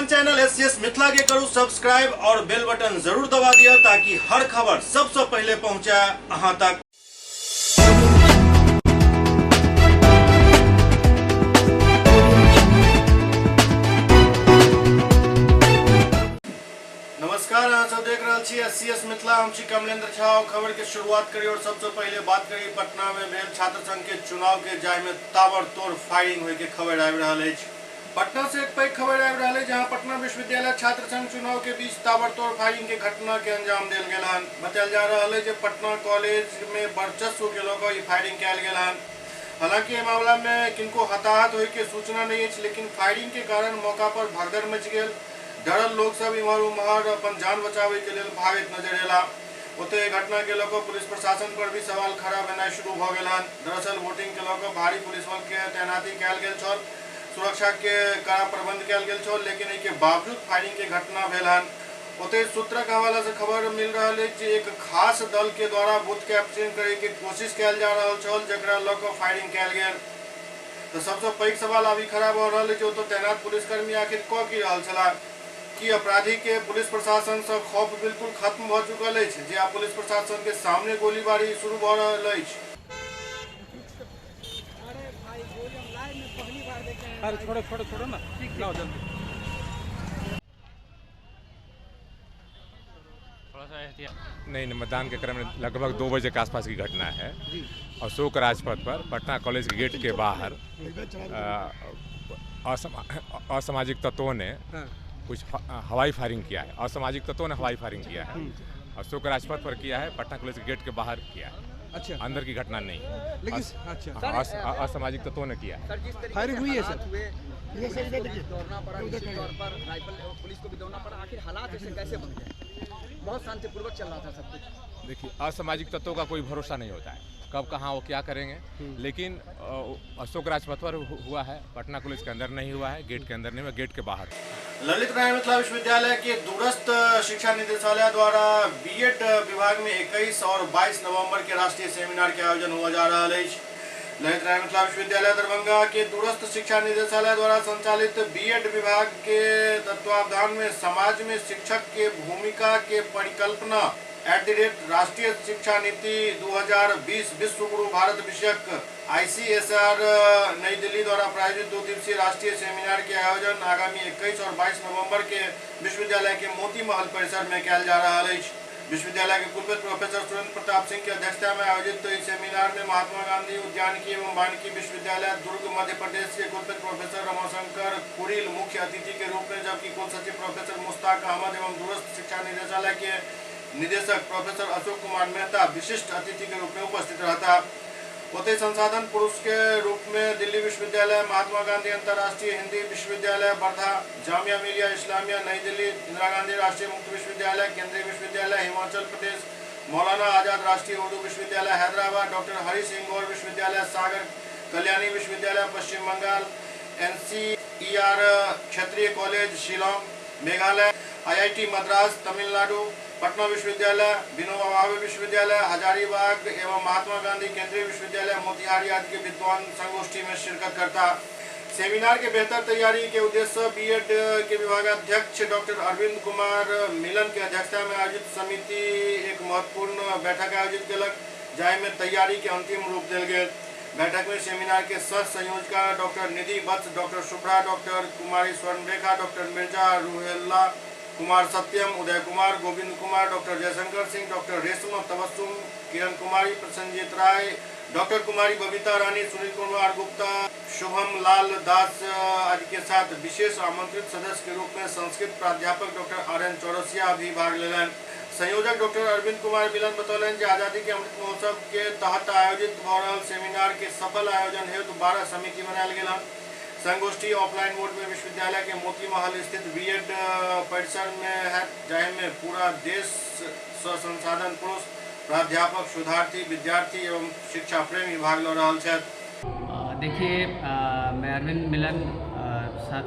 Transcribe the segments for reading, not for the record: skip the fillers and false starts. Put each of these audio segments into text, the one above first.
अपन channel SCS Mithila के करू सब्सक्राइब और बेल बटन जरूर दबा दिया ताकि हर खबर सबसे पहले पहुंचे अहां तक। नमस्कार, अहाँ सब देख रहल छी एससीएस मिथिला। हम छी कमलेंद्र झा। खबर के शुरुआत करी और सबसे पहले बात करी पटना में भेल छात्र संघ के चुनाव के, जाहि में ताबड़तोड़ फायरिंग होय के खबर आबि रहल अछि। पटना से एक पैघ खबर आबि रहल अछि, जहां पटना विश्वविद्यालय छात्र संघ चुनाव के बीच ताबड़तोड़ फायरिंग के घटना के अंजाम देल गेल हन। बतायल जा रहल अछि जे पटना कॉलेज में वर्चस्व के लऽ कऽ ई फायरिंग कयल गेल हन। हालांकि एहि मामला में किनको हताहत होय के सूचना नहीं अछि, लेकिन फायरिंग के कारण मौका पर भगदड़ मचि गेल। डरल लोक सब इम्हर उम्हर अपन जान बचाबै के लेल भागैत नजर एला। ओतहि एहि घटना के लऽ कऽ पुलिस प्रशासन पर भी सवाल खड़ा भेनाइ शुरू भऽ गेल हन। दरअसल वोटिंग के लऽ कऽ भारी पुलिस बल के तैनाती कयल गेल छल, सुरक्षा के कड़ा प्रबंध कयल गेल छल, लेकिन एहि के बावजूद फायरिंग के घटना भेल हन। ओतहि सूत्रक हवाला से खबर मिल रहल अछि जे एक खास दल के द्वारा बूथ कैप्चरिंग करे के कोशिश कयल जा रहल छल, जकरा लऽ कऽ फायरिंग कयल गेल। तऽ सबसँ पैघ सवाल आब ई खड़ा भऽ रहल अछि जे ओतऽ तैनात पुलिसकर्मी आखिर कऽ की रहल छलाह। की अपराधी के पुलिस प्रशासन सँ खौफ बिल्कुल खत्म भऽ चुकल अछि जे आब पुलिस प्रशासन के सामने गोलीबारी शुरू भऽ रहल अछि। अरे छोड़ो छोड़ो छोड़ो ना, लाओ जल्दी। नहीं नहीं, मतदान के क्रम में लगभग 2 बजे के आसपास की घटना है। अशोक राजपथ पर पटना कॉलेज के गेट के बाहर असामाजिक तत्वों ने कुछ हवाई फायरिंग किया है। असामाजिक तत्वों ने हवाई फायरिंग किया है, अशोक राजपथ पर किया है, पटना कॉलेज के गेट के बाहर किया है। अच्छा। अंदर की घटना नहीं है। लेकिन अच्छा, असामाजिक तत्वों ने किया है। सर, जिस तरीके फायरिंग से हुई है हालात सर? हुए, पुलिस को भी दौड़ना पड़ा, निश्चित तौर पर राइफल पुलिस को भी दौड़ना पड़ा। आखिर हालात ऐसे कैसे बन गए? बहुत शांतिपूर्वक चल रहा था सब कुछ। देखिए, असामाजिक तत्वों का कोई भरोसा नहीं होता है, कब कहाँ वो क्या करेंगे। लेकिन अशोक राजपथ पर हुआ है, पटना कॉलेज के अंदर नहीं हुआ है, गेट के अंदर नहीं हुआ, गेट के बाहर। ललित नारायण मिथिला विश्वविद्यालय के दूरस्थ शिक्षा निदेशालय द्वारा बीएड विभाग में 21 और 22 नवंबर के राष्ट्रीय सेमिनार के आयोजन हुआ जा रहा अछि। ललित नारायण मिथिला विश्वविद्यालय दरभंगा के दूरस्थ शिक्षा निदेशालय द्वारा संचालित बीएड विभाग के तत्वावधान में समाज में शिक्षक के भूमिका के परिकल्पना @ राष्ट्रीय शिक्षा नीति 2020 विश्व गुरु भारत विषयक आईसीएसआर नई दिल्ली द्वारा प्रायोजित 2 दिवसीय राष्ट्रीय सेमिनार के आयोजन आगामी 21 और 22 नवंबर के विश्वविद्यालय के मोती महल परिसर में कयल जा रहल अछि। विश्वविद्यालय के कुलपति प्रोफेसर सुरेंद्र प्रताप सिंह के अध्यक्षता में आयोजित इस सेमिनार में महात्मा गांधी उद्यानिकी एवं वानिकी विश्वविद्यालय दुर्ग मध्य प्रदेश के कुलपति प्रोफेसर रमाशंकर कुरील मुख्य अतिथि के रूप में, जबकि कुल सचिव प्रोफेसर मुश्ताक अहमद एवं दूरस्थ शिक्षा निदेशालय के निदेशक प्रोफेसर अशोक कुमार मेहता विशिष्ट अतिथि के रूप में उपस्थित रहता। ओतहि संसाधन पुरुष के रूप में दिल्ली विश्वविद्यालय, महात्मा गांधी अंतर्राष्ट्रीय हिंदी विश्वविद्यालय वर्धा, जामिया मिलिया इस्लामिया नई दिल्ली, इंदिरा गांधी राष्ट्रीय मुक्त विश्वविद्यालय, केंद्रीय विश्वविद्यालय हिमाचल प्रदेश, मौलाना आजाद राष्ट्रीय उर्दू विश्वविद्यालय हैदराबाद, डॉक्टर हरि सिंह गौर विश्वविद्यालय सागर, कल्याणी विश्वविद्यालय पश्चिम बंगाल, एनसीईआर क्षेत्रीय कॉलेज शिलोंग मेघालय, आईआईटी मद्रास तमिलनाडु, पटना विश्वविद्यालय, विनोबा भावे विश्वविद्यालय हजारीबाग एवं महात्मा गांधी केंद्रीय विश्वविद्यालय मोतिहारी आदि के विद्वान संगोष्ठी में शिरकत करता। सेमिनार के बेहतर तैयारी के उद्देश्य से बीएड के विभागाध्यक्ष डॉक्टर अरविंद कुमार मिलन के अध्यक्षता में आयोजित समिति एक महत्वपूर्ण बैठक आयोजित केलक, जाहि में तैयारी के अंतिम रूप देल गेल। बैठक में सेमिनार के सह संयोजका doctor Nidhi Vats, doctor Shubhra, doctor Kumari Swarnarekha, doctor Mirza Ruhela Kumar Satyam, Uday Kumar, Govind Kumar, doctor Jaishankar Singh, doctor Reshma Tabassum, Kiran Kumari, Prasenjit Rai, doctor Kumari Babita Rani, Sunil Kumar Gupta, Shubham Lal Das आदि के साथ विशेष आमंत्रित सदस्य के रूप में संस्कृत प्राध्यापक डॉक्टर आर एन चौरसिया भी भाग लेलनि। संयोजक डॉक्टर अरविंद कुमार मिलन बतौलनि जे आजादी के अमृत महोत्सव के तहत आयोजित भऽ रहल सेमिनार के सफल आयोजन हेतु 12 समिति बनायल गेल हन। संगोष्ठी ऑफलाइन मोड में विश्वविद्यालय के मोती महल स्थित बीएड परिसर में है, जाहि में पूरा देश सँ संसाधन पुरुष, प्राध्यापक, शोधार्थी, विद्यार्थी एवं शिक्षा प्रेमी भाग लऽ रहल छथि। देखिए, मैं अरविंद मिलन,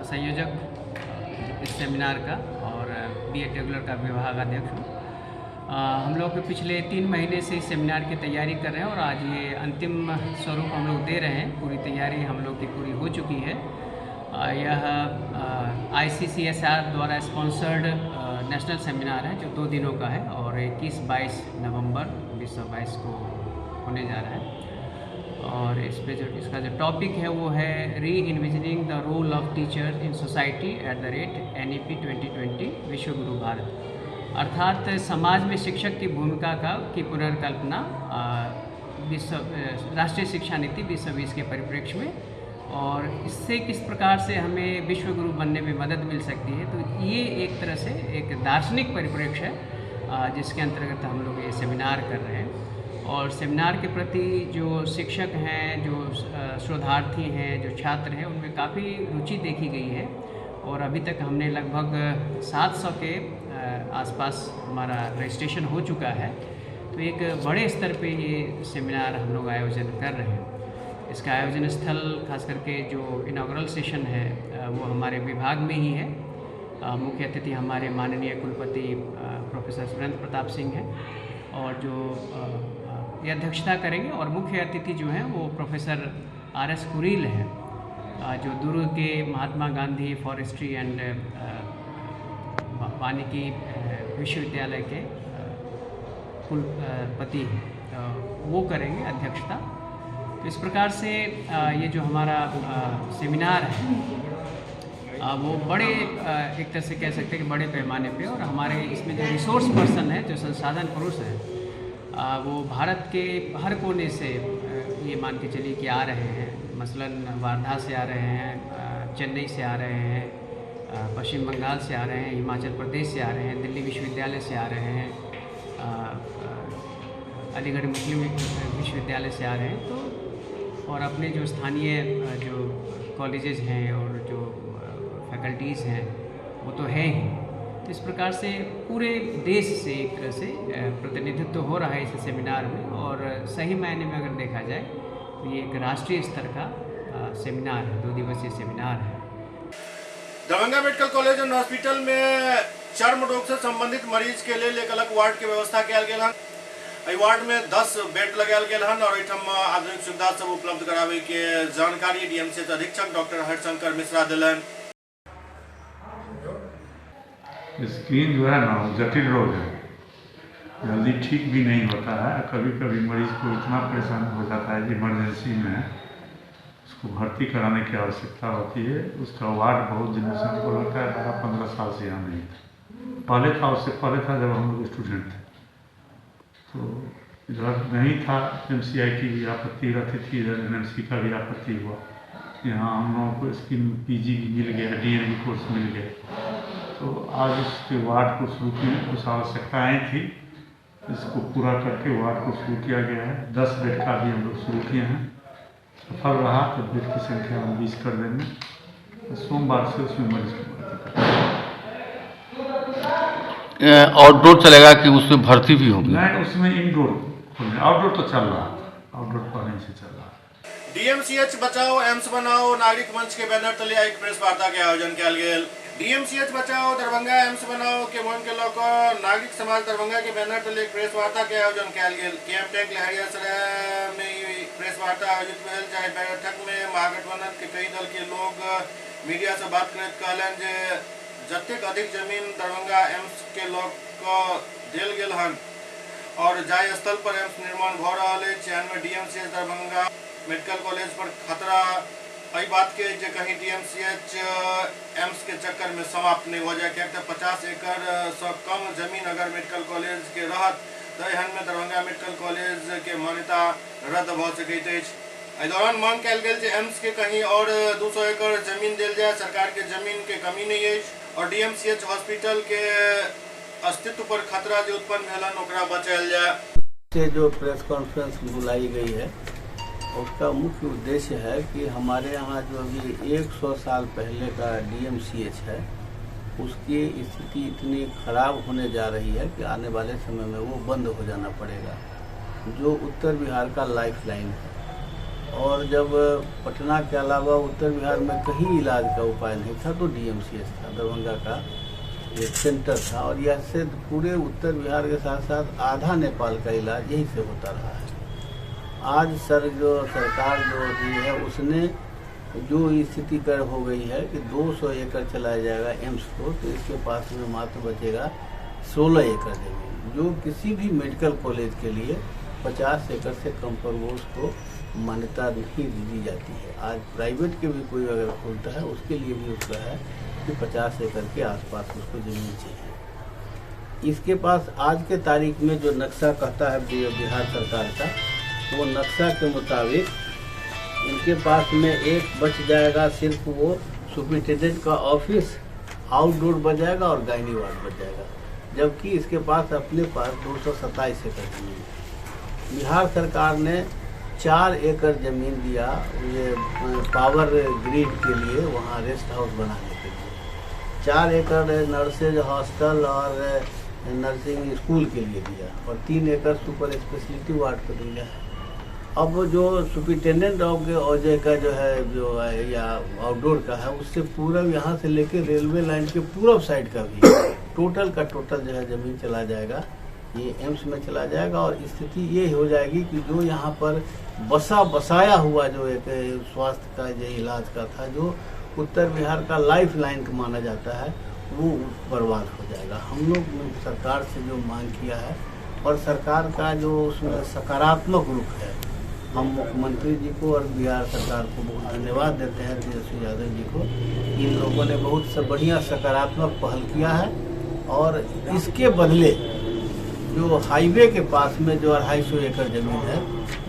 संयोजक इस सेमिनार का और बीएड रेगुलर का विभागाध्यक्ष हूँ। हम लोग पिछले 3 महीने से इस सेमिनार की तैयारी कर रहे हैं और आज ये अंतिम स्वरूप हम लोग दे रहे हैं। पूरी तैयारी हम लोग की पूरी हो चुकी है। यह ICCSR द्वारा स्पॉन्सर्ड नेशनल सेमिनार है जो 2 दिनों का है और 21-22 नवंबर 2022 को होने जा रहा है। और इस पे जो इसका जो टॉपिक है वो है re envisioning the role of teacher in society @NEP 2020 विश्व गुरु भारत, अर्थात समाज में शिक्षक की भूमिका की पुनर्कल्पना विश्व राष्ट्रीय शिक्षा नीति 2020 के परिप्रेक्ष्य में, और इससे किस प्रकार से हमें विश्व गुरु बनने में मदद मिल सकती है। तो ये एक तरह से एक दार्शनिक परिप्रेक्ष्य है जिसके अंतर्गत हम लोग ये सेमिनार कर रहे हैं। और सेमिनार के प्रति जो शिक्षक हैं, जो शोधार्थी हैं, जो छात्र हैं, उनमें काफ़ी रुचि देखी गई है। और अभी तक हमने लगभग 700 के आसपास हमारा रजिस्ट्रेशन हो चुका है। तो एक बड़े स्तर पे ये सेमिनार हम लोग आयोजन कर रहे हैं। इसका आयोजन स्थल खास करके जो इनॉग्रल सेशन है वो हमारे विभाग में ही है। मुख्य अतिथि हमारे माननीय कुलपति प्रोफेसर सुरेंद्र प्रताप सिंह हैं और जो ये अध्यक्षता करेंगे, और मुख्य अतिथि जो हैं वो प्रोफेसर RS Kuril हैं, जो दुर्ग के महात्मा गांधी फॉरेस्ट्री एंड वानिकी विश्वविद्यालय के कुलपति हैं, वो करेंगे अध्यक्षता। तो इस प्रकार से ये जो हमारा सेमिनार है वो बड़े एक तरह से कह सकते हैं कि बड़े पैमाने पे, और हमारे इसमें जो रिसोर्स पर्सन है, जो संसाधन पुरुष हैं, वो भारत के हर कोने से ये मान के चलिए कि आ रहे हैं। मसलन वार्धा से आ रहे हैं, चेन्नई से आ रहे हैं, पश्चिम बंगाल से आ रहे हैं, हिमाचल प्रदेश से आ रहे हैं, दिल्ली विश्वविद्यालय से आ रहे हैं, अलीगढ़ मुस्लिम विश्वविद्यालय से आ रहे हैं। तो और अपने जो स्थानीय जो कॉलेजेस हैं और जो फैकल्टीज़ हैं वो तो हैं ही। तो इस प्रकार से पूरे देश से एक तरह से प्रतिनिधित्व हो रहा है इस सेमिनार में। और सही मायने में अगर देखा जाए तो ये एक राष्ट्रीय स्तर का सेमिनार है, 2 दिवसीय सेमिनार है। Darbhanga medical college and hospital में चर्म रोग से संबंधित मरीज के लिए एक अलग वार्ड के व्यवस्था कयल गेल हन। एहि वार्ड में 10 बेड लगायल गेल हन और एहिठाम आधुनिक सुविधा सब उपलब्ध करावे के जानकारी डीएमसीएच अधीक्षक डॉक्टर हरिशंकर मिश्रा दिलन। स्किन जो है ना वो जटिल रोग है, जल्दी ठीक भी नहीं होता है। कभी कभी मरीज को इतना परेशान हो जाता है कि इमरजेंसी में उसको भर्ती कराने की आवश्यकता होती है। उसका वार्ड बहुत दिनों से हमको लगता है 12-15 साल से यहाँ नहीं था, पहले था, उससे पहले था जब हम लोग स्टूडेंट थे तो इधर नहीं था। MCI की भी आपत्ति रहती थी, इधर NMC का भी आपत्ति हुआ। यहाँ हम लोगों को स्किन PG भी मिल गया, DNB course मिल गया। तो आज उसके वार्ड को शुरू किए, कुछ आवश्यकताएँ थी इसको पूरा करके वार्ड को शुरू किया गया है। 10 बेड का भी हम लोग शुरू किए हैं, सफल रहा तो बेड की संख्या हम 20 कर देंगे। सोमवार से उसमें मरीज को भर्ती करेंगे। आउटडोर चलेगा कि उसमें भर्ती भी होगी? नहीं, उसमें इनडोर, आउटडोर तो चल रहा था, आउटडोर पहले से चल रहा था। डीएमसीएच बचाओ एम्स बनाओ नागरिक मंच के बैनर तले एक प्रेस वार्ता के आयोजन कयल गेल। डीएमसीएच बचाओ दरभंगा एम्स बनाओ के मुहिम के लऽ कऽ नागरिक समाज दरभंगा के बैनर तले एक प्रेस वार्ता के आयोजन कयल गेल। केएम टैंक लहरियासराय में ई प्रेस वार्ता आयोजित भेल, जाहि बैठक में महागठबंधन के कई दल के लोग मीडिया से बात करैत कहलनि जे जतेक अधिक जमीन दरभंगा एम्स के लऽ कऽ देल गेल हन और जाहि स्थल पर एम्स निर्माण भऽ रहल अछि, एहन में डीएमसीएच दरभंगा मेडिकल कॉलेज पर खतरा एहि बात के जे कहीं डीएमसीएच एम्स के चक्कर में समाप्त नहीं हो जाए, कियाकि तऽ 50 एकड़ से कम जमीन अगर मेडिकल कॉलेज के रहत तऽ एहन में दरभंगा मेडिकल कॉलेज के मान्यता रद्द भऽ सकैत अछि। एहि दौरान मांग कयल गेल जे एम्स के कहीं और 200 एकड़ जमीन देल जाए, सरकार के जमीन के कमी नहीं अछि और डीएमसीएच हॉस्पिटल के अस्तित्व पर खतरा जो उत्पन्न भेलन ओकरा बचायल जाए। से जो प्रेस कॉन्फ्रेंस बुलाई गई है उसका मुख्य उद्देश्य है कि हमारे यहाँ जो अभी 100 साल पहले का डीएमसीएच है उसकी स्थिति इतनी खराब होने जा रही है कि आने वाले समय में वो बंद हो जाना पड़ेगा, जो उत्तर बिहार का लाइफ लाइन है। और जब पटना के अलावा उत्तर बिहार में कहीं इलाज का उपाय नहीं था तो डीएमसीएच था, दरभंगा का एक सेंटर था, और यह से पूरे उत्तर बिहार के साथ साथ आधा नेपाल का इलाज यहीं से होता रहा है। आज सर जो सरकार जो दी है उसने जो स्थिति कर हो गई है कि 200 एकड़ चलाया जाएगा एम्स को, तो इसके पास में मात्र बचेगा 16 एकड़ जमीन, जो किसी भी मेडिकल कॉलेज के लिए 50 एकड़ से कम पर वो उसको मान्यता नहीं दी जाती है। आज प्राइवेट के भी कोई अगर खोलता है उसके लिए भी उसका है कि 50 एकड़ के आसपास उसको ज़मीन चाहिए। इसके पास आज के तारीख में जो नक्शा कहता है बिहार सरकार का, वो नक्शा के मुताबिक इनके पास में एक बच जाएगा सिर्फ वो सुपरिटेंडेंट का ऑफिस, आउटडोर बच जाएगा और गायनी वार्ड बच जाएगा, जबकि इसके पास अपने पास 227 एकड़ ज़मीन है। बिहार सरकार ने 4 एकड़ ज़मीन दिया ये पावर ग्रिड के लिए, वहाँ रेस्ट हाउस बनाने के लिए, 4 एकड़ नर्सेज हॉस्टल और नर्सिंग स्कूल के लिए दिया और 3 एकड़ सुपर स्पेशलिटी वार्ड को दिया है। अब जो सुपरिटेंडेंट ऑफ ओजे का जो है जो है या आउटडोर का है, उससे पूरब यहाँ से लेके रेलवे लाइन के पूरब साइड का भी टोटल का टोटल जो है ज़मीन चला जाएगा, ये एम्स में चला जाएगा। और स्थिति ये हो जाएगी कि जो यहाँ पर बसा बसाया हुआ जो एक स्वास्थ्य का जो इलाज का था, जो उत्तर बिहार का लाइफ लाइन माना जाता है, वो बर्बाद हो जाएगा। हम लोग सरकार से जो मांग किया है और सरकार का जो उसमें सकारात्मक रुख है, हम मुख्यमंत्री जी को और बिहार सरकार को बहुत धन्यवाद देते हैं, तेजस्वी यादव जी को। इन लोगों ने बहुत सब बढ़िया सकारात्मक पहल किया है और इसके बदले जो हाईवे के पास में जो 250 एकड़ ज़मीन है,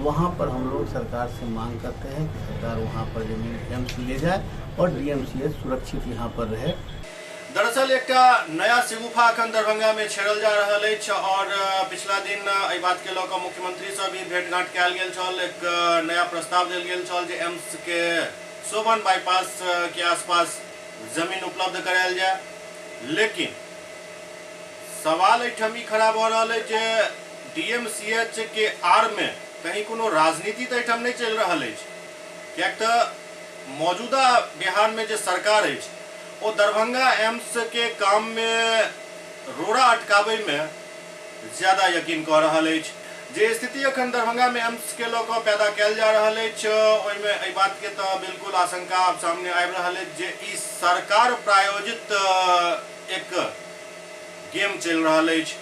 वहाँ पर हम लोग सरकार से मांग करते हैं कि सरकार वहाँ पर ज़मीन एम्स ले जाए और डीएमसीएच सुरक्षित यहाँ पर रहे। दरअसल एकटा नया सिगुफा अखन दरभंगा में छेड़ल जा रहल अछि और पिछला दिन एहि बात के लऽ कऽ मुख्यमंत्री से भी भेंटघाट कयल गेल छल। एक नया प्रस्ताव देल गेल छल जे एम्स के शोभन बाईपास के आसपास जमीन उपलब्ध करायल जाए, लेकिन सवाल एहिठाम ई खड़ा भऽ रहल अछि जे डीएमसीएच के आड़ में कहीं कोनो राजनीति तऽ एहिठाम नहि चलि रहल अछि, किएक तऽ मौजूदा बिहार में जे सरकार अछि ओ दरभंगा एम्स के काम में रोड़ा अटकाबै में ज्यादा यकीन कऽ रहल अछि। जे स्थिति अखन दरभंगा में एम्स के लऽ कऽ पैदा कयल जा रहल अछि ओहिमे एहि बात के तऽ बिल्कुल आशंका आब सामने आबि रहल अछि जे ई सरकार प्रायोजित एक गेम चलि रहल अछि।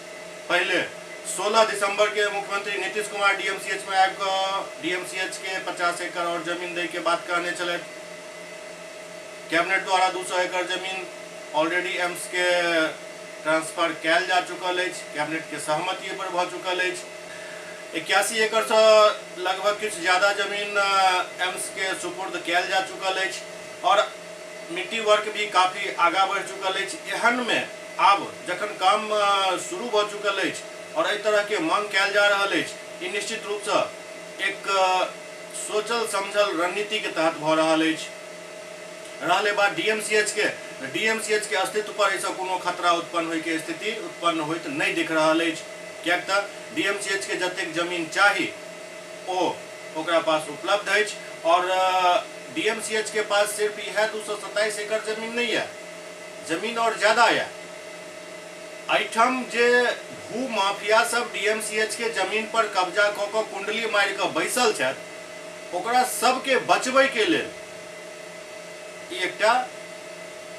पहिले 16 दिसंबर के मुख्यमंत्री नीतीश कुमार डीएमसीएच में आबि कऽ डीएमसीएच के 50 एकड़ और जमीन दै के बात कहने छलथि। कैबिनेट द्वारा 200 एकड़ जमीन ऑलरेडी एम्स के ट्रांसफर कयल जा चुकल अछि, कैबिनेट के सहमति पर भऽ चुकल अछि। 81 एकड़ से लगभग किछु ज्यादा जमीन एम्स के सुपुर्द कयल जा चुकल अछि और मिट्टी वर्क भी काफी आगा बढ़ि चुकल अछि। एहन में आब जखन काम शुरू भऽ चुकल अछि और एहि तरह के मांग कयल जा रहल अछि, ई निश्चित रूप से एक सोचल समझल रणनीति के तहत भऽ रहल अछि। रहले बात डीएमसीएच के, डीएमसीएच के अस्तित्व पर एहिसँ कोनो खतरा उत्पन्न होय के स्थिति उत्पन्न होइत नहि दिख रहल अछि, किएक तऽ डीएमसीएच के जतेक जमीन चाही ओ ओकरा पास उपलब्ध अछि और डीएमसीएच के पास सिर्फ इएह 227 एकड़ जमीन नहीं है, जमीन और ज्यादा है। एहिठाम जे भू माफिया सब डीएमसीएच के जमीन पर कब्जा कऽ कऽ कुंडली मारि कऽ बैसल छथि, ओकरा सबके बचबै के लेल एकटा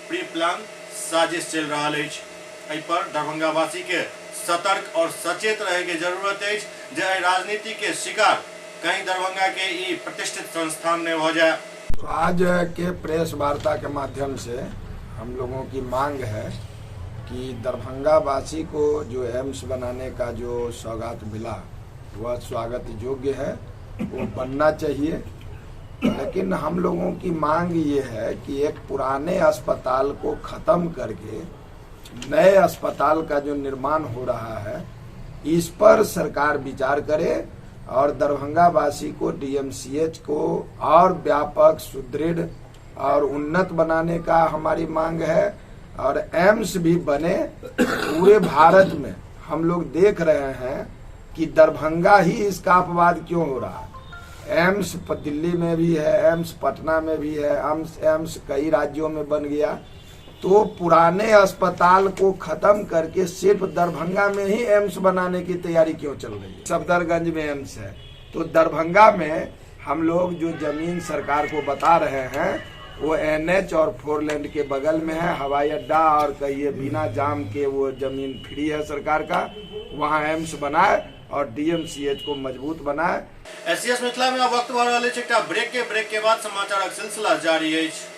प्री प्लान साजिश चलि रहल अछि। एहि पर दरभंगावासी के सतर्क और सचेत रहे के जरूरत अछि जे एहि राजनीति के शिकार कहीं दरभंगा के ई प्रतिष्ठित संस्थान नहीं हो जाए। तो आज के प्रेस वार्ता के माध्यम से हम लोगों की मांग है कि दरभंगा वासी को जो एम्स बनाने का जो सौगात मिला वह स्वागत योग्य है, वो बनना चाहिए। लेकिन हम लोगों की मांग ये है कि एक पुराने अस्पताल को ख़त्म करके नए अस्पताल का जो निर्माण हो रहा है इस पर सरकार विचार करे और दरभंगा वासी को डीएमसीएच को और व्यापक, सुदृढ़ और उन्नत बनाने का हमारी मांग है और एम्स भी बने। पूरे भारत में हम लोग देख रहे हैं कि दरभंगा ही इसका अपवाद क्यों हो रहा है। एम्स दिल्ली में भी है, एम्स पटना में भी है, एम्स कई राज्यों में बन गया। तो पुराने अस्पताल को खत्म करके सिर्फ दरभंगा में ही एम्स बनाने की तैयारी क्यों चल रही है? सफदरगंज में एम्स है, तो दरभंगा में हम लोग जो जमीन सरकार को बता रहे हैं वो एनएच और 4 लेन के बगल में है, हवाई अड्डा और कहिए बिना जाम के वो जमीन फ्री है सरकार का। वहाँ एम्स बनाए और डीएमसीएच को मजबूत बनाए। एससीएस मिथिला में अब वक्त भऽ रहल अछि एकटा ब्रेक के बाद समाचारक सिलसिला जारी अछि।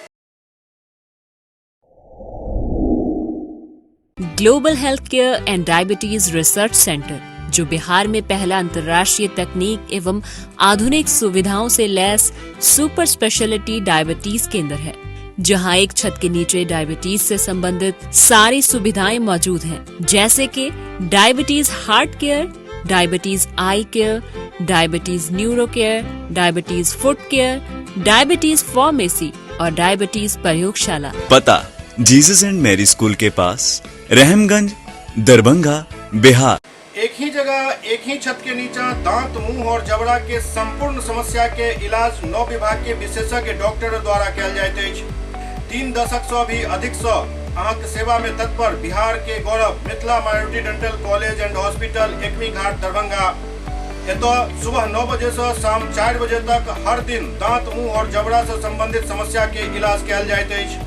Global health care and diabetes research centre, जो बिहार में पहला अंतर्राष्ट्रीय तकनीक एवं आधुनिक सुविधाओं से लैस सुपर स्पेशलिटी डायबिटीज केंद्र है, जहां एक छत के नीचे डायबिटीज से संबंधित सारी सुविधाएं मौजूद हैं, जैसे कि diabetes heart care, diabetes eye care, diabetes neuro care, diabetes foot care, diabetes pharmacy और डायबिटीज प्रयोगशाला। पता जीसस एंड मैरी स्कूल के पास, रहमगंज, दरभंगा, बिहार। एक ही जगह एक ही छत के नीचा दांत, मुंह और जबड़ा के संपूर्ण समस्या के इलाज 9 विभाग के विशेषज्ञ डॉक्टर द्वारा कयल जाइत अछि। 3 दशक से भी अधिक से अहाँके सेवा में तत्पर बिहार के गौरव Mithila minority dental college and hospital, Ekmi Ghat, Darbhanga. एतऽ सुबह 9 बजे से शाम 4 बजे तक हर दिन दांत, मुंह और जबड़ा से संबंधित समस्या के इलाज कयल जाइत अछि।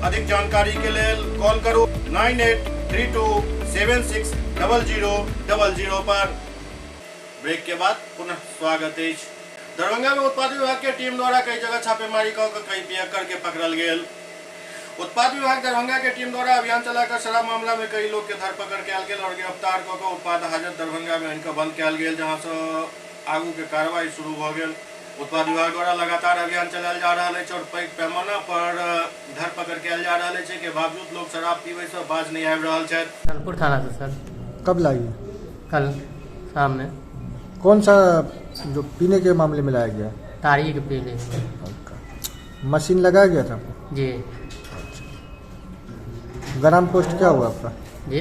अधिक जानकारी के लेल कॉल करू 983276 0000 पर। ब्रेक के बाद पुनः स्वागत अछि। दरभंगा में उत्पाद विभाग के टीम द्वारा कई जगह छापेमारी कऽ के कई पियक्कड़ के पकड़ल गेल। उत्पाद विभाग दरभंगा के टीम द्वारा अभियान चलाकर शराब मामला में कई लोग के धरपकड़ कयल गेल और गिरफ्तार कऽ के उत्पाद हाजत दरभंगा में इनका बंद कयल गेल, जहां से आगू के कार्रवाई शुरू भऽ गेल। उत्पाद विभाग द्वारा लगातार अभियान चलायल जा रहल अछि और पैघ पैमाना पर धरपकड़ कयल जा रहल अछि के बावजूद लोग शराब पीबै से बाज नहीं आबि रहल छथि। चंदपुर थाना से सर। कब लाई? कल शाम में। कौन सा जो पीने के मामले में लाया गया? तारीख पीने। मशीन लगाया गया था आपको? जी। ग्राम पोस्ट क्या हुआ आपका? जी,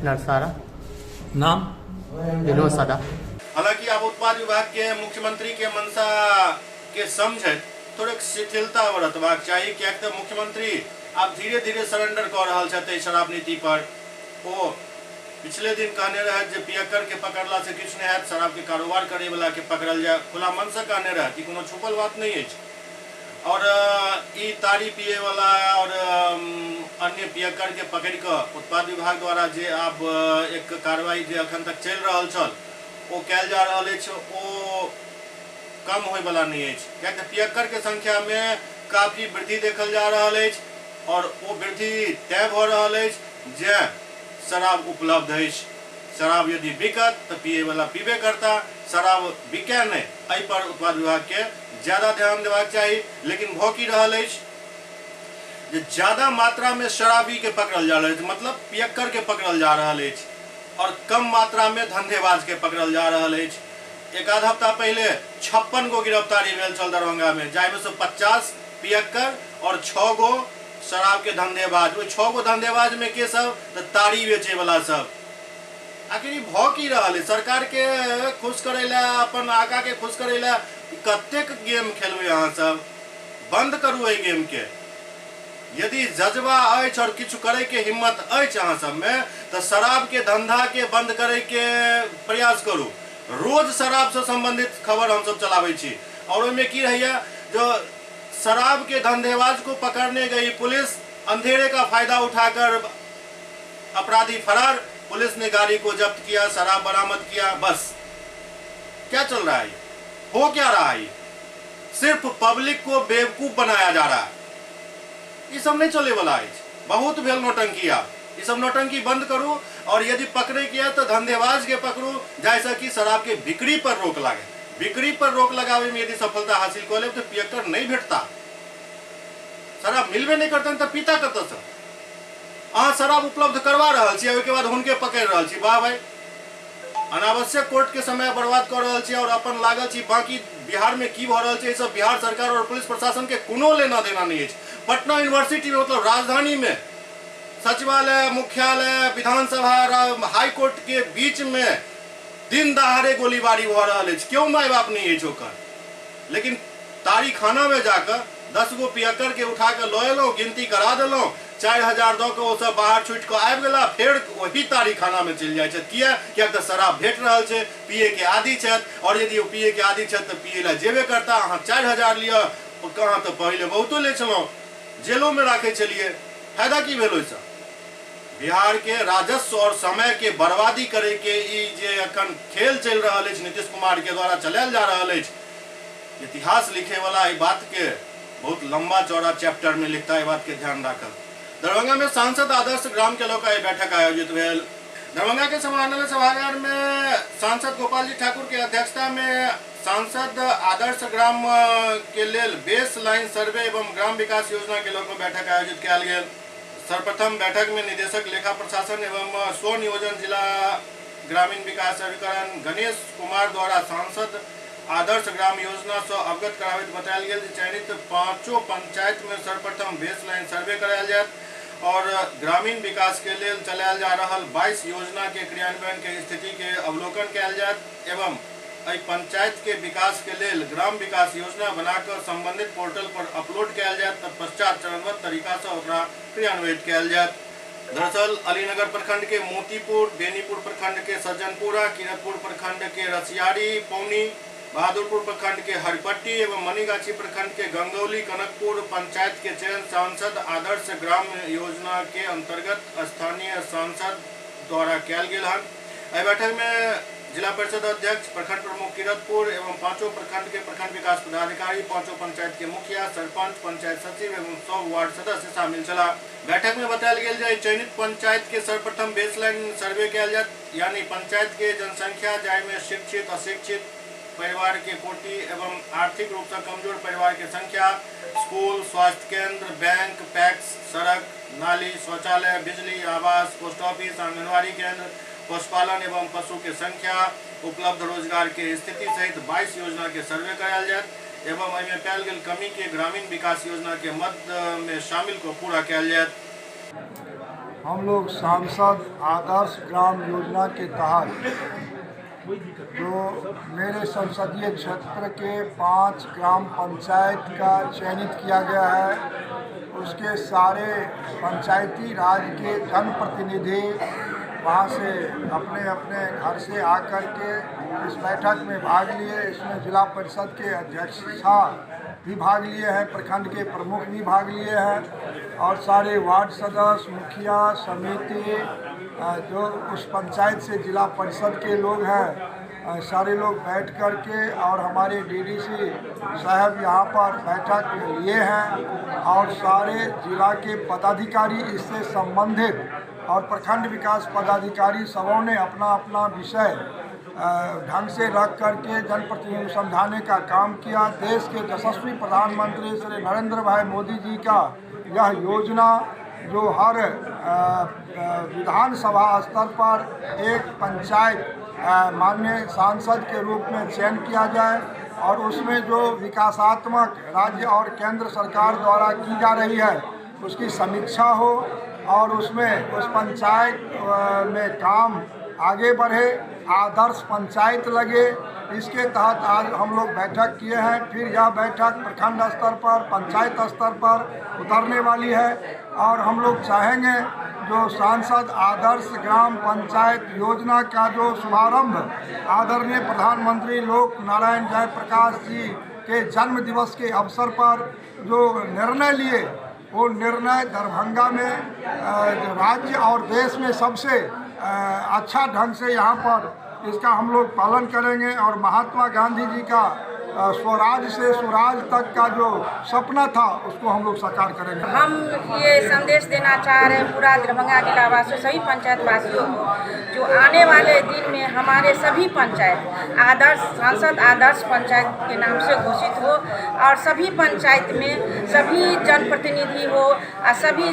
नरसारा। नाम? विनोद सदा। हालांकि अब उत्पाद विभाग के मुख्यमंत्री के मंशा के समझैत थोड़े शिथिलता बरतबाक चाही, किएक तऽ मुख्यमंत्री आब धीरे धीरे सरेंडर कऽ रहल छथि शराब नीति पर। ओ पिछले दिन कहने रहथि जे पियक्कड़ के पकड़ला से किछु नहि हैत, शराब के कारोबार करे वाला के पकड़ल जाय। खुला मन से कहने रहथि, कोनो छुपल बात नहीं अछि। और ई तारी पिए वाला और अन्य पियक्कड़ के पकड़ कऽ उत्पाद विभाग द्वारा जे आब एक कार्रवाई जे अखन तक चलि रहल छल ओ कयल जा रहल अछि, ओ कम होयवला नहि अछि, किएक तऽ पियक्कड़ के संख्या में काफी वृद्धि देखल जा रहल अछि और ओ वृद्धि तय भऽ रहल अछि जे शराब उपलब्ध अछि। शराब यदि बिकत तऽ पिए वाला पीबे करता, शराब बिकै नहि, एहि पर उत्पाद विभाग के ज्यादा ध्यान देबाक चाही। लेकिन भऽ की रहल अछि जे ज्यादा मात्रा में शराबी के पकड़ल जा रहल अछि, मतलब पियक्कड़ के पकड़ल जा रहल अछि और कम मात्रा में धंधेबाज के पकड़ल जा रहल अछि। एक आध हफ्ता पहले 56 गो गिरफ्तारी भेल छल दरभंगा में, जाहिमे से 50 पियक्कड़ और 6 गो शराब के धंधेबाज। ओहि 6 गो धंधेबाज में के सब? तऽ तारी बेचे वाला सब। आखिर ई भऽ की रहल है? सरकार के खुश करे ला, अपन आका के खुश करे ला कतेक गेम खेलबै अहाँ सब? बंद करू एहि गेम के। यदि जज्बा अछि और किछु करे के हिम्मत अछि अहाँ सब में तऽ शराब के धंधा के बंद करे के प्रयास करू। रोज शराब से संबंधित खबर हम सब चलाबै छी और ओहिमे की रहैया, जो शराब के धंधेबाज को पकड़ने गई पुलिस, अंधेरे का फायदा उठाकर अपराधी फरार, पुलिस ने गाड़ी को जब्त किया, शराब बरामद किया। बस क्या चल रहा है, हो क्या रहा है? सिर्फ पब्लिक को बेवकूफ बनाया जा रहा है। ये सब नहीं चले वाला है। बहुत भेल नौटंकी, आप ये सब नौटंकी बंद करू और यदि पकड़े के तो धंधेबाज के पकड़ू, जैसा कि शराब के बिक्री पर रोक लागे। बिक्री पर रोक लगावे में यदि सफलता हासिल कर ले तो पियक्कड़ नहीं भेटता, शराब मिलबे नहीं करतन तो पीता कतऽ से? अहाँ शराब उपलब्ध करवा रहल छी, ओहिके बाद हुनके पकड़ि रहल छी। वाह भाई, अनावश्यक कोर्ट के समय बर्बाद कर रहल छी और अपन लागल छी। बाकी बिहार में की भऽ रहल छै, सब बिहार सरकार और पुलिस प्रशासन के कोनो लेना देना नहीं अछि। पटना यूनिवर्सिटी में, मतलब राजधानी में, सचिवालय, मुख्यालय, विधानसभा, हाई कोर्ट के बीच में दिन दहाड़े गोलीबारी भऽ रहल अछि, क्यों माय बाप नहीं अछि ओकर? लेकिन तारीखाना में जाकर 10 गो पियक्कर के उठा कऽ लऽ एलहुँ, गिनती करा देलहुँ, 4000 दऽ कऽ ओसभ बाहर छुटि कऽ आबि गेला, फेर ओही तारीखानामे चलि जाइ छथि। किया? किएक तऽ शराब भेट रहल छै, पियैके आदी छथि, आओर यदि ओ पियैके आदी छथि तऽ पियै लए जेबे करता। अहाँ 4000 लिअ, अहाँ तऽ पहिले बहुतो लै छलहुँ, जेलोमे राखै छलियै, फायदा की भेल ओहिसँ? बिहार के राजस्व और समय के बर्बादी करे के ई जे अखन खेल चलि रहल अछि, नीतीश कुमार के द्वारा चलायल जा रहल अछि, इतिहास लिखे वाला एहि बात के बहुत लंबा चौड़ा चैप्टर में लिखता, एहि बात के ध्यान राखब। दरभंगा में सांसद आदर्श ग्राम के लऽ कऽ बैठक आयोजित भेल। दरभंगा के समाहरणालय सभागार में सांसद गोपाल जी ठाकुर के अध्यक्षता में सांसद आदर्श ग्राम के लेल बेस लाइन सर्वे एवं ग्राम विकास योजना के लऽ कऽ बैठक आयोजित कयल गेल। सर्वप्रथम बैठक में निदेशक लेखा प्रशासन एवं स्वनियोजन जिला ग्रामीण विकास अभिकरण गणेश कुमार द्वारा सांसद आदर्श ग्राम योजना से अवगत कराबैत बतायल गेल जे चयनित 5 पंचायत में सर्वप्रथम बेस लाइन सर्वे करायल जायत और ग्रामीण विकास के लेल चलायल जा रहल 22 योजना के क्रियान्वयन के स्थिति के अवलोकन कयल जायत एवं एहि पंचायत के विकास के लेल ग्राम विकास योजना बनाकर संबंधित पोर्टल पर अपलोड कयल जायत, तत्पश्चात चरणबद्ध तरीका से ओकरा क्रियान्वित कयल जायत। दरअसल अलीनगर प्रखंड के मोतीपुर, बेनीपुर प्रखंड के सज्जनपुरा, किरतपुर प्रखंड के रसियारी पौनी, बहादुरपुर प्रखंड के हरिपट्टी एवं मनीगाछी प्रखंड के गंगौली कनकपुर पंचायत के चयन सांसद आदर्श ग्राम योजना के अंतर्गत स्थानीय सांसद द्वारा कयल गेल हन। एहि बैठक में जिला परिषद अध्यक्ष, प्रखंड प्रमुख किरतपुर एवं 5 प्रखंड के प्रखंड विकास पदाधिकारी, 5 पंचायत के मुखिया, सरपंच, पंचायत सचिव एवं 100 वार्ड सदस्य शामिल छला। बैठक में बतायल गेल जे चयनित पंचायत के सर्वप्रथम बेसलाइन सर्वे कयल जायत, यानी पंचायत के जनसंख्या जाहिमे शिक्षित, अशिक्षित परिवार के कोटि एवं आर्थिक रूप से कमजोर परिवार के संख्या, स्कूल, स्वास्थ्य केंद्र, बैंक, पैक्स, सड़क, नाली, शौचालय, बिजली, आवास, पोस्ट ऑफिस, आंगनबाड़ी केंद्र, पशुपालन एवं पशु के संख्या, उपलब्ध रोजगार के स्थिति सहित 22 योजना के सर्वे करायल जायत एवं एहिमे पायल गेल कमी के ग्रामीण विकास योजना के मद में शामिल को पूरा कयल जायत। हम लोग सांसद आदर्श ग्राम योजना के तहत जो मेरे संसदीय क्षेत्र के 5 ग्राम पंचायत का चयनित किया गया है, उसके सारे पंचायती राज के जनप्रतिनिधि वहाँ से अपने अपने घर से आकर के इस बैठक में भाग लिए। इसमें जिला परिषद के अध्यक्ष भी भाग लिए हैं, प्रखंड के प्रमुख भी भाग लिए हैं और सारे वार्ड सदस्य, मुखिया, समिति जो उस पंचायत से जिला परिषद के लोग हैं, सारे लोग बैठ कर के और हमारे डीडीसी साहब यहाँ पर बैठक लिए हैं और सारे जिला के पदाधिकारी इससे संबंधित और प्रखंड विकास पदाधिकारी सबों ने अपना अपना विषय ढंग से रख करके जनप्रतिनिधियों को समझाने का काम किया। देश के यशस्वी प्रधानमंत्री श्री नरेंद्र भाई मोदी जी का यह योजना जो हर विधानसभा स्तर पर एक पंचायत माननीय सांसद के रूप में चयन किया जाए और उसमें जो विकासात्मक राज्य और केंद्र सरकार द्वारा की जा रही है उसकी समीक्षा हो और उसमें उस पंचायत में काम आगे बढ़े, आदर्श पंचायत लगे। इसके तहत आज हम लोग बैठक किए हैं। फिर यह बैठक प्रखंड स्तर पर, पंचायत स्तर पर उतरने वाली है और हम लोग चाहेंगे जो सांसद आदर्श ग्राम पंचायत योजना का जो शुभारंभ आदरणीय प्रधानमंत्री लोक नारायण जयप्रकाश जी के जन्म दिवस के अवसर पर जो निर्णय लिए, वो निर्णय दरभंगा में राज्य और देश में सबसे अच्छा ढंग से यहाँ पर इसका हम लोग पालन करेंगे और महात्मा गांधी जी का स्वराज से सुराज तक का जो सपना था उसको हम लोग साकार करेंगे। हम ये संदेश देना चाह रहे हैं पूरा दरभंगा जिला वासियों, सभी पंचायत वासियों को, जो आने वाले दिन में हमारे सभी पंचायत आदर्श सांसद आदर्श पंचायत के नाम से घोषित हो और सभी पंचायत में सभी जनप्रतिनिधि हो और सभी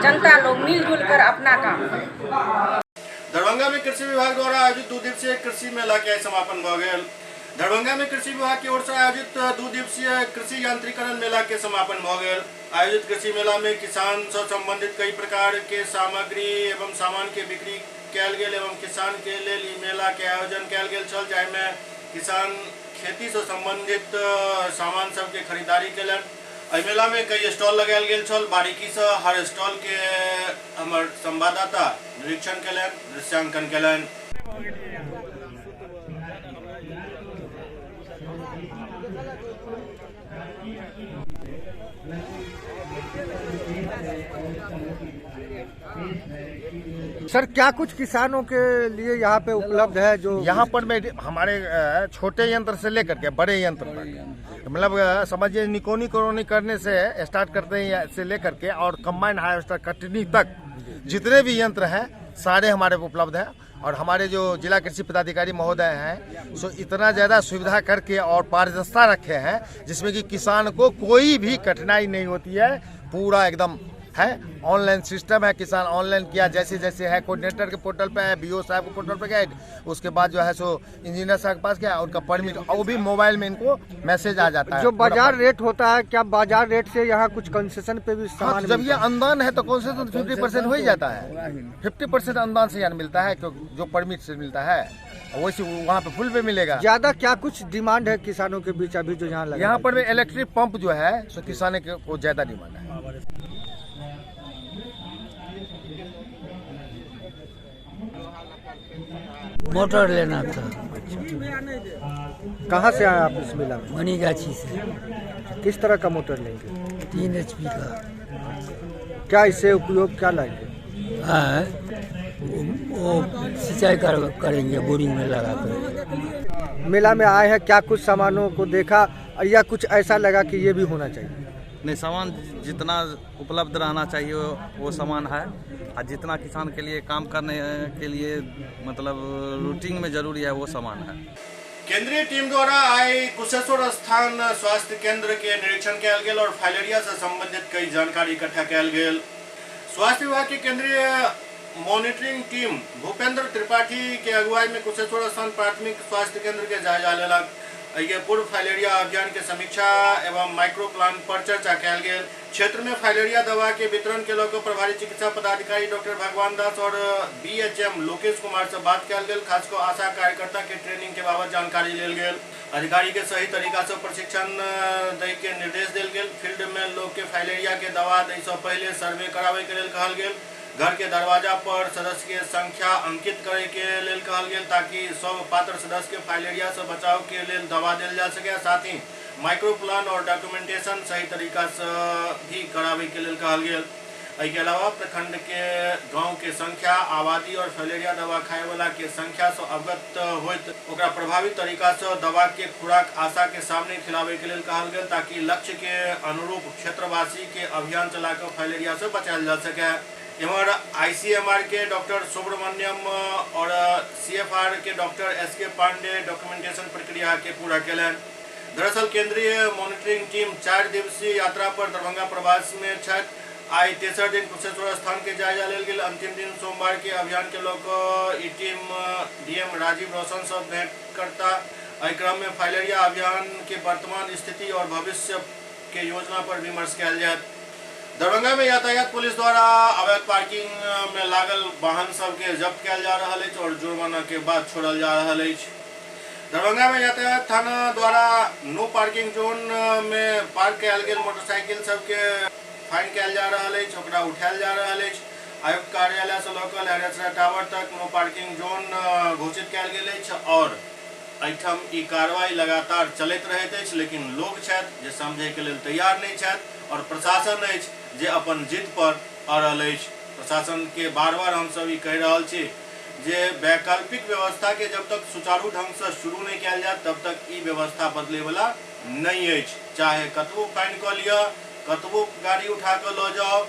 जनता लोग मिलजुल कर अपना काम करें। दरभंगा में कृषि विभाग द्वारा आयोजित 2 दिवसीय कृषि मेला के समापन भ गेल। दरभंगा में कृषि विभाग की ओर से आयोजित 2 दिवसीय कृषि यांत्रिकरण मेला के समापन भ गेल। आयोजित कृषि मेला में किसान से संबंधित कई प्रकार के सामग्री एवं सामान के बिक्री कयल गेल एवं किसान के लेल ई मेला के आयोजन कयल गेल छल, जाहिमे किसान खेती से संबंधित सामान सबके खरीदारी केलनि। एहि मेला में कई स्टॉल लगायल गेल छल। बारीकी से हर स्टॉल के हमर संवाददाता निरीक्षण केलनि, दृश्यांकन केलनि। सर, क्या कुछ किसानों के लिए यहाँ पे उपलब्ध है? जो यहाँ पर में हमारे छोटे यंत्र से लेकर के बड़े यंत्र तक, मतलब समझिए निकोनी कोरोनी करने से स्टार्ट करते हैं से लेकर के और कंबाइन हार्वेस्टर कटनी तक जितने भी यंत्र हैं सारे हमारे उपलब्ध हैं। और हमारे जो जिला कृषि पदाधिकारी महोदय हैं सो इतना ज़्यादा सुविधा करके और पारदर्शिता रखे हैं जिसमें कि किसान को कोई भी कठिनाई नहीं होती है। पूरा एकदम है, ऑनलाइन सिस्टम है, किसान ऑनलाइन किया जैसे जैसे है, कोऑर्डिनेटर के पोर्टल पे है, बीओ साहब के पोर्टल पे गया, उसके बाद जो है सो इंजीनियर साहब के पास गया, उनका परमिट और वो भी मोबाइल में इनको मैसेज आ जाता है। जो बाजार रेट होता है, क्या बाजार रेट से यहाँ कुछ कंसेशन पे भी सामान? जब ये अनुदान है तो कंसेशन 50% हो ही जाता है। 50% अनुदान से यहाँ मिलता है, जो परमिट से मिलता है वैसे वहाँ पे फुल पे मिलेगा। ज्यादा क्या कुछ डिमांड है किसानों के बीच अभी जो यहाँ लगा? यहाँ पर इलेक्ट्रिक पंप जो है सो किसानों को ज्यादा डिमांड है। मोटर लेना था। कहाँ से आए आप इस मेला में? मनीगाछी से। किस तरह का मोटर लेंगे? 3 HP का। क्या इसे उपयोग क्या लाएंगे? हाँ, वो सिंचाई करेंगे बोरिंग में लगा कर। मेला में आए हैं, क्या कुछ सामानों को देखा या कुछ ऐसा लगा कि ये भी होना चाहिए? नहीं, सामान जितना उपलब्ध रहना चाहिए वो सामान है, और जितना किसान के लिए काम करने के लिए मतलब रूटीन में जरूरी है वो सामान है। केंद्रीय टीम द्वारा आई कुशेश्वर स्थान स्वास्थ्य केंद्र के निरीक्षण कयल गेल और फाइलेरिया से संबंधित कई जानकारी इकट्ठा कयल गेल। स्वास्थ्य विभाग के केंद्रीय मॉनिटरिंग टीम भूपेंद्र त्रिपाठी के अगुवाई में कुशेश्वर स्थान प्राथमिक स्वास्थ्य केंद्र के जायजा लेलक। एहिके पूर्व फाइलेरिया अभियान के समीक्षा एवं माइक्रो प्लान पर चर्चा कयल गेल। क्षेत्र में फाइलेरिया दवा के वितरण के लऽ कऽ प्रभारी चिकित्सा पदाधिकारी डॉक्टर भगवान दास और बीएचएम लोकेश कुमार से बात कयल गेल। खास कऽ आशा कार्यकर्ता के ट्रेनिंग के बाबत जानकारी लेल गेल। अधिकारी के सही तरीका से प्रशिक्षण दै के निर्देश देल गेल। फील्ड में लोग के फाइलेरिया के दवा दै से पहले सर्वे करावे के लेल कहल गेल। घर के दरवाजा पर सदस्य के संख्या अंकित करे के लेल कहल गेल ताकि सब पात्र सदस्य के फाइलेरिया से बचाव के लेल दवा देल जा सके। साथ ही माइक्रो प्लान और डॉक्यूमेंटेशन सही तरीका से भी करावे के लेल कहल गेल। एहिके अलावा प्रखंड के गांव के संख्या, आबादी और फाइलेरिया दवा खाए वाला के संख्या से अवगत होइत ओकरा प्रभावी तरीका से दवा के खुराक आशा के सामने खिलावे के लेल कहल गेल ताकि लक्ष्य के अनुरूप क्षेत्रवासी के अभियान चलाकर फाइलेरिया से बचायल जा सके। एम्हर आईसीएमआर के डॉक्टर सुब्रमण्यम और सीएफआर के डॉक्टर एसके पांडे डॉक्यूमेंटेशन प्रक्रिया के पूरा केलनि। दरअसल केंद्रीय मॉनिटरिंग टीम 4 दिवसीय यात्रा पर दरभंगा प्रवास में छथि। आई तेसर दिन कुशेश्वर स्थान के जायजा लेल गेल। अंतिम दिन सोमवार के अभियान के लऽ कऽ ई टीम डीएम राजीव रोशन से भेंट करता। एहि क्रम में फाइलेरिया अभियान के वर्तमान स्थिति और भविष्य के योजना पर विमर्श कयल जायत। दरभंगा में यातायात पुलिस द्वारा अवैध पार्किंग में लागल वाहन सबके जब्त कयल जा रहल अछि और जुर्माना के बाद छोड़ल जा रहल अछि। दरभंगा में यातायात थाना द्वारा नो पार्किंग जोन में पार्क कयल गेल मोटरसाइकिल सबके फाइन कयल जा रहल अछि, ओकरा उठायल जा रहल अछि। आयुक्त कार्यालय से लऽ कऽ लहरियासराय टावर तक नो पार्किंग जोन घोषित कयल गेल अछि और एहिठाम ई कार्रवाई लगातार चलैत रहैत अछि। लेकिन लोग छथि जे समझै के लेल तैयार नहि छथि और प्रशासन अछि जे अपन जिद पर अड़ल अछि। प्रशासन के बार बार हमसब ई कहि रहल छी जे वैकल्पिक व्यवस्था के जब तक सुचारू ढंग से शुरू नहीं कयल जायत तब तक ई व्यवस्था बदले वाला नहीं अछि। चाहे कतबो फाइन कऽ लिअ, कतबो गाड़ी उठा कऽ लऽ जाओ,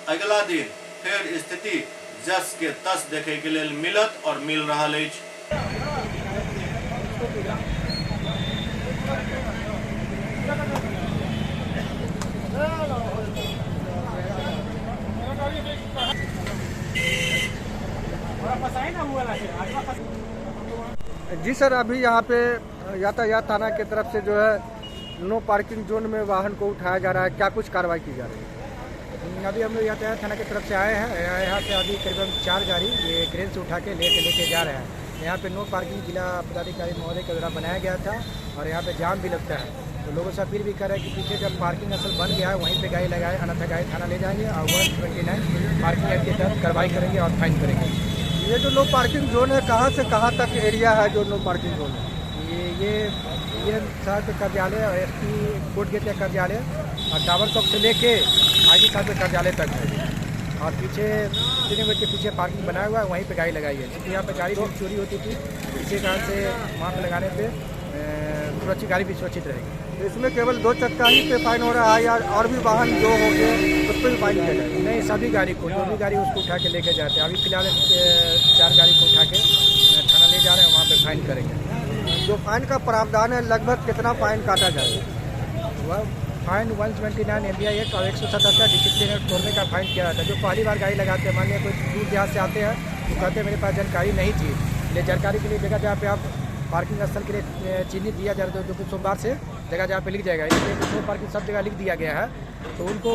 अगला दिन फेर स्थिति जस के तस देखे के लेल मिलत और मिल रहल अछि। जी सर, अभी यहाँ पे यातायात थाना के तरफ से जो है नो पार्किंग जोन में वाहन को उठाया जा रहा है, क्या कुछ कार्रवाई की जा रही है? अभी हम लोग यातायात थाना की तरफ से आए हैं। यहाँ से अभी करीबन 4 गाड़ी ये क्रेन से उठा के लेके जा रहे हैं। यहाँ पे नो पार्किंग जिला पदाधिकारी महोदय के द्वारा बनाया गया था और यहाँ पे जाम भी लगता है, तो लोगों से अपील भी कर रहे हैं कि पीछे जब पार्किंग असल बन गया है वहीं पे गाड़ी लगाए, अन्यथा गाड़ी थाना ले जाएंगे और 129 पार्किंग एक्ट के तहत कार्रवाई करेंगे और फाइन करेंगे। ये जो नो पार्किंग जोन है, कहाँ से कहाँ तक एरिया है जो नो पार्किंग जोन है? ये शहर के कार्यालय और एसपी कोर्ट गेट के कार्यालय और टावर चौक से लेके आईजी साहब के कार्यालय तक है। और पीछे 3 के पीछे पार्किंग बनाया हुआ है, वहीं पे गाड़ी लगाई है। क्योंकि यहाँ पे गाड़ी भी चोरी होती थी, इसी कारण से वहाँ पे लगाने पे सुरक्षित गाड़ी भी सुरक्षित रहेगी। इसमें केवल 2 चक्का ही पे फाइन हो रहा है या और भी वाहन जो हो गए उस पर भी फाइन किया जाएगा? नहीं, सभी गाड़ी को, जो भी गाड़ी उसको उठा के लेके जाते हैं। अभी फिलहाल 4 गाड़ी को उठा के थाना ले जा रहे हैं, वहाँ पर फाइन करेंगे। जो फाइन का प्रावधान है, लगभग कितना फाइन काटा जाएगा? वह फाइन 129 MBI act और 177 डिसिप्लिन तोड़ने का फाइन किया जाता है। जो पहली बार गाड़ी लगाते हैं, मान लिया कोई दूर देहात से आते हैं तो कहते हैं मेरे पास जानकारी नहीं थी, ले जानकारी के लिए जगह जहाँ पे आप पार्किंग स्थल के लिए चिन्हित दिया जा रहा है, जो कि सोमवार से जगह जहाँ पे लिख जाएगा, इसलिए नो पार्किंग सब जगह लिख दिया गया है। तो उनको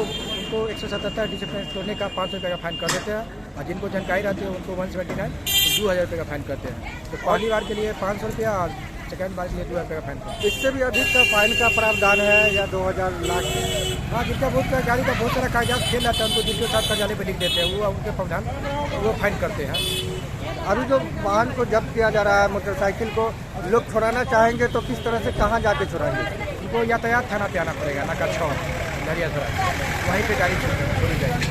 177 डिसिप्लिन तोड़ने का 500 रुपये का फाइन कर देते हैं और जिनको जानकारी रहती है उनको 179 2000 रुपये का फाइन करते हैं। तो पहली बार के लिए 500 रुपया और सेकेंड बार के लिए 2000 रुपये का फाइन करते हैं। इससे भी अधिक का फाइन का प्रावधान है या 2000 लाख? हाँ, जिनका बहुत गाड़ी का बहुत सारा कागजात खेल रहता है उनको जिनके साथ कार्यालय पर लिख देते हैं, वो उनके प्रावधान वो फाइन करते हैं। अभी जो वाहन को जब्त किया जा रहा है, मोटरसाइकिल को लोग छुड़ाना चाहेंगे तो किस तरह से, कहाँ जाके छुड़ाएंगे? उनको यातायात थाना पे आना पड़ेगा, नाका 6 दरियासराय, वहीं पे गाड़ी छोड़ी जाएगी।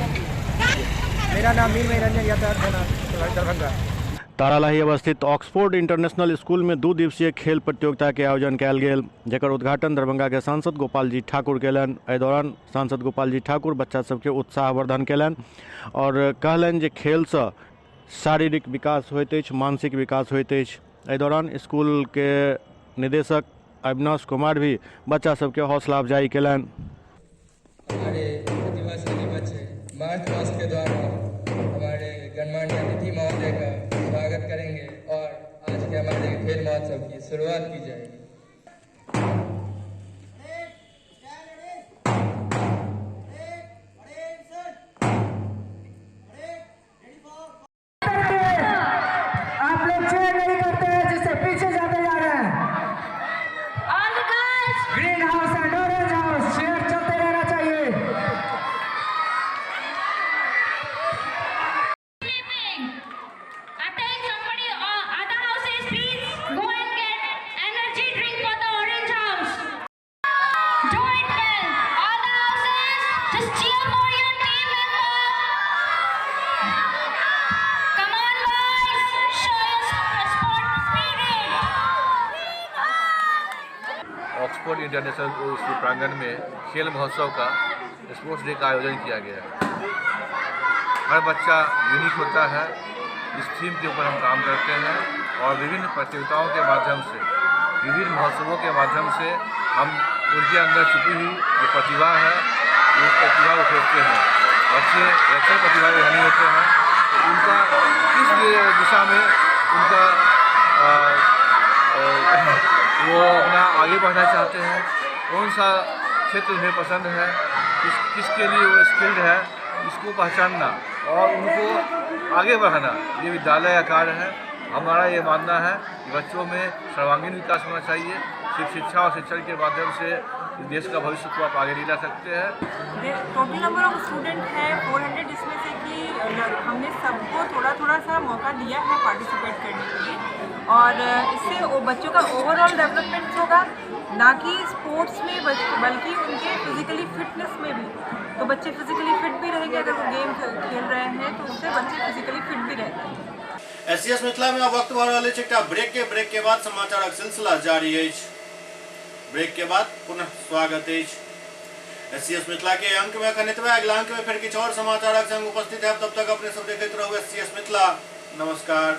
मेरा नाम मीर रंजन, यातायात थाना दरभंगा। तारालाही अवस्थित ऑक्सफोर्ड इंटरनेशनल स्कूल में 2 दिवसीय खेल प्रतियोगिता के आयोजन कयल गेल, जकर उद्घाटन दरभंगा के सांसद गोपाल जी ठाकुर केलनि। एहि दौरान सांसद गोपाल जी ठाकुर बच्चा सबके उत्साहवर्धन केलनि और कहलनि जे खेलसँ शारीरिक विकास होइत अछि, मानसिक विकास होइत अछि। एहि दौरान स्कूल के निदेशक अविनाश कुमार भी बच्चा सबके हौसला अफजाई केलनि। हमारे प्रतिभाशाली बच्चे मार्च पास्ट के द्वारा हमारे गणमान्य अतिथि महोदय का स्वागत करेंगे और आज के हमारे खेल महोत्सव की शुरुआत की जाएगी। आप लोग चेयर नहीं करते हैं जिससे पीछे जाते जा रहे हैं। Green house and orange house, chair चलते रहना चाहिए। ऑक्सफोर्ड इंटरनेशनल स्कूल प्रांगण में खेल महोत्सव का स्पोर्ट्स डे का आयोजन किया गया है। हर बच्चा यूनिक होता है, इस थीम के ऊपर हम काम करते हैं और विभिन्न प्रतियोगिताओं के माध्यम से, विभिन्न महोत्सवों के माध्यम से हम उनके अंदर छुपी हुई जो प्रतिभा है उस प्रतिभा को खोजते हैं। बच्चे वैसे प्रतिभा के धनी होते हैं, तो उनका किस दिशा में उनका वो अपना आगे बढ़ना चाहते हैं, कौन सा क्षेत्र उन्हें पसंद है, किसके लिए वो स्किल्ड है, इसको पहचानना और उनको आगे बढ़ाना ये विद्यालय का कार्य है। हमारा ये मानना है कि बच्चों में सर्वांगीण विकास होना चाहिए। सिर्फ शिक्षा और शिक्षण के माध्यम से देश का भविष्य को आप आगे नहीं ला सकते हैं। टोटल नंबर ऑफ स्टूडेंट है 400, जिसमें से कि हमने सबको थोड़ा थोड़ा सा मौका दिया है पार्टिसिपेट करने के लिए और इससे वो बच्चों का ओवरऑल डेवलपमेंट होगा, ना कि स्पोर्ट्स में बल्कि उनके फिज़िकली फिटनेस में भी। तो बच्चे फिज़िकली फिट भी रहेंगे, अगर वो गेम खेल रहे हैं तो उससे बच्चे फिज़िकली फिट भी रहते हैं। एससीएस मिथिला में अब वक्त भऽ रहल अछि एकटा ब्रेक के बाद समाचारक सिलसिला जारी अछि। ब्रेक के बाद पुनः स्वागत अछि। एससीएस मिथिला के अंक में अखन एतबे, अगिला अंक में फिर किछु और समाचारक संग उपस्थित हैब। तब तक अपने सब देखैत रहू एससीएस मिथिला। नमस्कार।